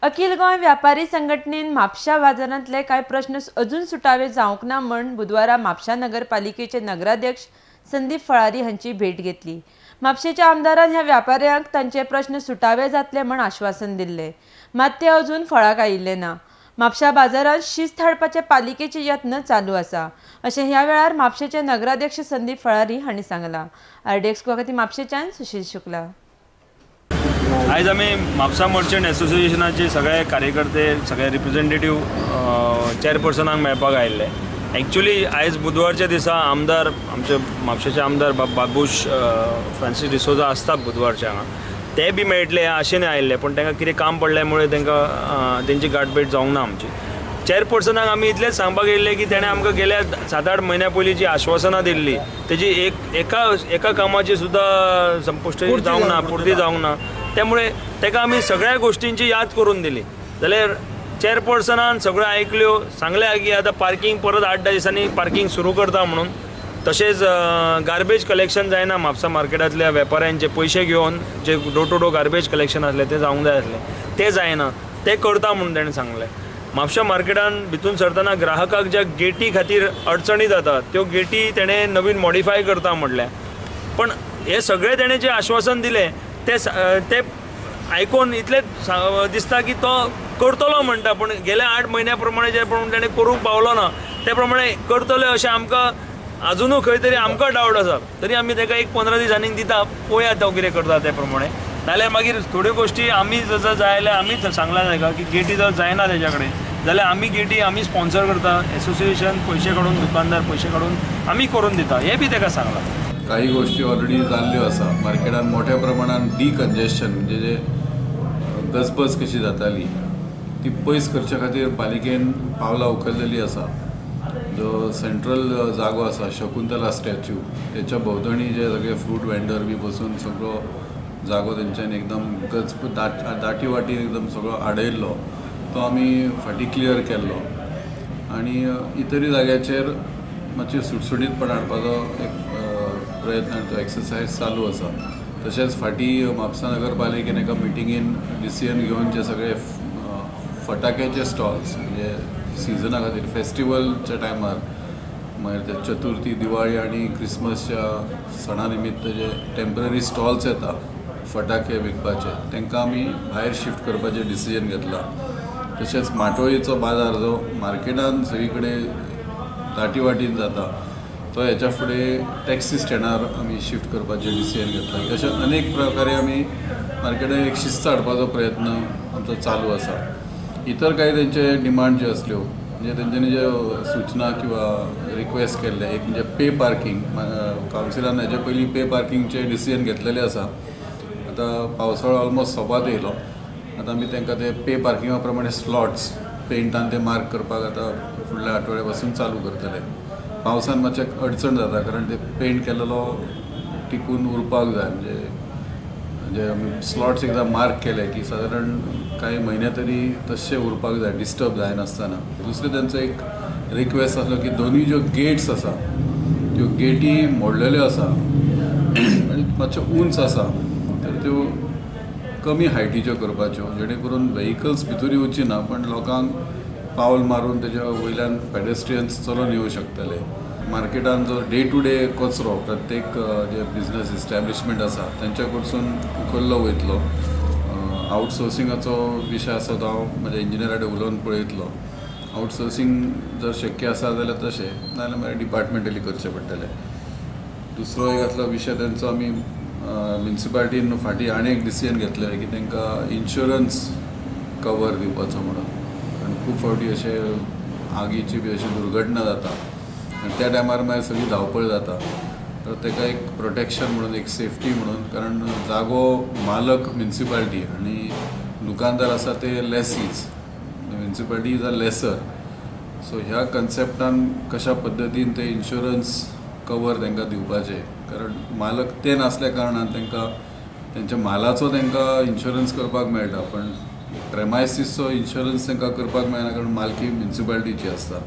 अखिल गोंय व्यापारी संघटनेन म्हापशा बाजारांतले कांय प्रश्न अजून सुटावे जावंक ना म्हूण बुधवारा म्हापशा नगरपालिकेचे नगराध्यक्ष संदीप फळारी हांची भेट घेतली. म्हापशेच्या आमदारान ह्या व्यापाऱ्यांक तांचे प्रश्न सुटावे जातले म्हूण आश्वासन दिल्ले, मात ते अजून फळाक आयिल्ले ना. म्हापशा बाजारांत शिस्त हाडपाचे पालिकेचे यत्न चालू आसा अशें ह्या वेळार म्हापशेचे नगराध्यक्ष संदीप फळारी हांणी सांगलां. आरडीएक्स खातीर म्हापशेच्यान सुशील शुक्ला. आयज आमी म्हापसा मर्चंट एसोसिएशनाचे सगळे कार्यकर्ते, सगळे रिप्रेझेंटेटीव चेअरपर्सनांक मेळपाक आयिल्ले. एक्चुअली आयज बुधवारच्या दिसा आमदार, आमचे म्हापशेचे आमदार बाबूश फ्रांसीस डिसोजा आसता बुधवारचे हांगा, ते बी मेळटले आशेन आयिल्ले, पूण तांकां कितें काम पडल्या मुळे तांकां तेंची गांठभेट जावंक ना. आमची चेअरपर्सनाक आमी इतलेंच सांगपाक येयल्लें की तेणें आमकां गेल्या 7-8 म्हयन्या पयलीं जी आश्वासनां दिल्ली तेजी एका एका कामाची सुद्दां संपुश्ट जावंक ना, पुर्ती जावंक ना. त्यामुळे ताका आमी सगळ्या गोश्टींची याद करून दिली. जाल्यार चेअरपर्सनान सगळ्यो आयकल्यो, सांगलें की आतां पार्कींग परत 8-10 दिसांनी पार्कींग सुरू करता म्हणून. तशेंच गार्बेज कलेक्शन जायना म्हापसा मार्केटांतल्या वेपाऱ्यांचे पयशे घेवन जे door to door garbage collection आसलें तें जावंक जाय आसलें, तें जायना, तें करता म्हणून तेणें सांगलें. म्हापशा मार्केटान भितून सरतना ग्राहकाक ज्या गेटी खातीर अडचणी जाता त्यो गेटी तेणें नवीन मॉडिफाय करता म्हणलें. पण हे सगळें तेणें जें आश्वासन दिलें तें आयकून इतलें दिसता की तो करतलो म्हणटा, पूण गेल्या 8 म्हयन्या प्रमाणे जे प्रमाणे तेणें करूंक पावलो ना ते प्रमाणे करतले अशें आमकां आजुनूय खंय तरी आमकां डावट आसा. तरी आमी ताका एक 15 दीस आनीक दिता, पळोवया तो कितें करता ते प्रमाणे. नाल्यार मागीर थोड्यो गोश्टी आमी जर जाय जाल्यार आमी सांगलां ताका की गेटी जर जायना तेज्या कडेन जाल्यार आमी गेटी आमी स्पॉन्सर करता, एसोसिएशन पयशे काडून, दुकानदार पयशे काडून आमी करून दिता, हें बी ताका सांगलां. काही गोष्टी ऑलरेडी जाल्ल्यो आसा. मार्केटान मोठ्या प्रमाणान डिकंजेशन म्हणजे जे गजबज कशी जाताली ती पयस करच्या खातीर पालिकेन पावलां उखललेली आसा. जो सेंट्रल जागो आसा शकुंतला स्टॅच्यू त्याच्या भोंवतणी जे सगळे फ्रूट वेंडर बी बसून सगळो जागो तेंच्यांनी एकदम गज दाटी वाटी एकदम सगळो आडयल्लो तो आमी फाटीं क्लियर केल्लो आनी इतरी जाग्याचेर मातशी सुटसुटीतपण हाडपाचो एक प्रयत्न आनी तो एक्सरसायज चालू आसा. तशेंच फाटीं म्हापसा नगरपालिकेन एका मिटिंगेन डिसिजन घेवन जे सगळे फटाक्याचे स्टॉल्स म्हणजे सिजना खातीर फेस्टिवलच्या टायमार मागीर ते चतुर्थी, दिवाळी आनी क्रिसमसच्या सणा निमित्त जे टेम्पररी स्टॉल्स येता फटाके विकपाचे तांकां आमी भायर शिफ्ट करपाचें डिसिजन घेतलां. तशेंच माटोळीचो बाजार जो मार्केटान सगळी कडेन दाटी वाटीन जाता तो हेच्या फुडें टॅक्सी स्टँडार आमी शिफ्ट करपाचें डिसिजन घेतलां. अशें अनेक प्रकारे आमी मार्केटान एक शिस्त हाडपाचो प्रयत्न आमचो चालू आसा. इतर काही तेंचे डिमांड ज्यो आसल्यो म्हणजे तेंच्यांनी ज्यो सूचना किंवा रिक्वेस्ट केल्ले, एक म्हणजे पे पार्कींग, कावन्सिलान हेजे पयलीं पे पार्किंगचें डिसिजन घेतलेलें आसा. आतां पावसाळो ऑलमोस्ट सोंपात येयलो, आतां आमी तांकां ते पे पार्किंगा प्रमाणे स्लॉट्स पेंटान ते मार्क करपाक आतां फुडल्या आठवड्या पासून चालू करतले. पावसान मातशें अडचण जाता कारण ते पेंट केलेलो टिकून उरपाक जाय, म्हणजे जे आमी स्लॉट्स एकदां मार्क केले की सादारण कांय म्हयने तरी तशें उरपाक जाय, डिस्टर्ब जायनासतना. दुसरें तेंचो एक रिक्वेस्ट आसलो की दोनूय ज्यो गेट्स आसा त्यो गेटी मोडलेल्यो आसा आनी मातश्यो उंच आसा तर त्यो कमी हायटीच्यो करपाच्यो जेणे करून व्हेकल्स भितर येवची ना पण लोकांक पावल मारून तेज्या वयल्यान पेडेस्ट्रियन्स चलोन येवं शकतले. मार्केटान जो डे टू डे कचरो प्रत्येक जे बिजनस इस्टॅब्लिशमेंट आसा तेंच्या कडसून उखल्लो वयतलो. आउटसोर्सिंगाचो विशय आसा तो हांव म्हज्या इंजिनियरा कडेन उलोवन पळयतलो. आउटसोर्सिंग जर शक्य आसा जाल्यार तशें, नाजाल्यार मागीर डिपार्टमेंटली करचें पडटलें. दुसरो एक आसलो विशय तेंचो आमी म्युनिसिपालिटीन फाटीं आनी एक डिसिजन घेतलें की तांकां इन्शुरन्स कवर दिवपाचो म्हणून, कारण खूब फावटी अशे आगीची बी अशी दुर्घटना जाता आनी त्या टायमार मागीर सगळी धांवपळ जाता, तर ताका एक प्रोटेक्शन म्हणून, एक सेफ्टी म्हणून, कारण जागो मालक म्युनिसिपालिटी आनी दुकानदार आसा ते lessees, municipality is a lessor. So ह्या कन्सेप्टान कशा पद्दतीन ते इन्शुरन्स कवर तांकां दिवपाचें, कारण मालक ते नासल्या कारणान तांकां तेंच्या मालाचो तांकां इन्शुरन्स करपाक मेळटा पण प्रेमायसीसचो इन्शुरन्स तांकां करपाक मेळना कारण मालकी म्युनिसिपालिटीची आसता.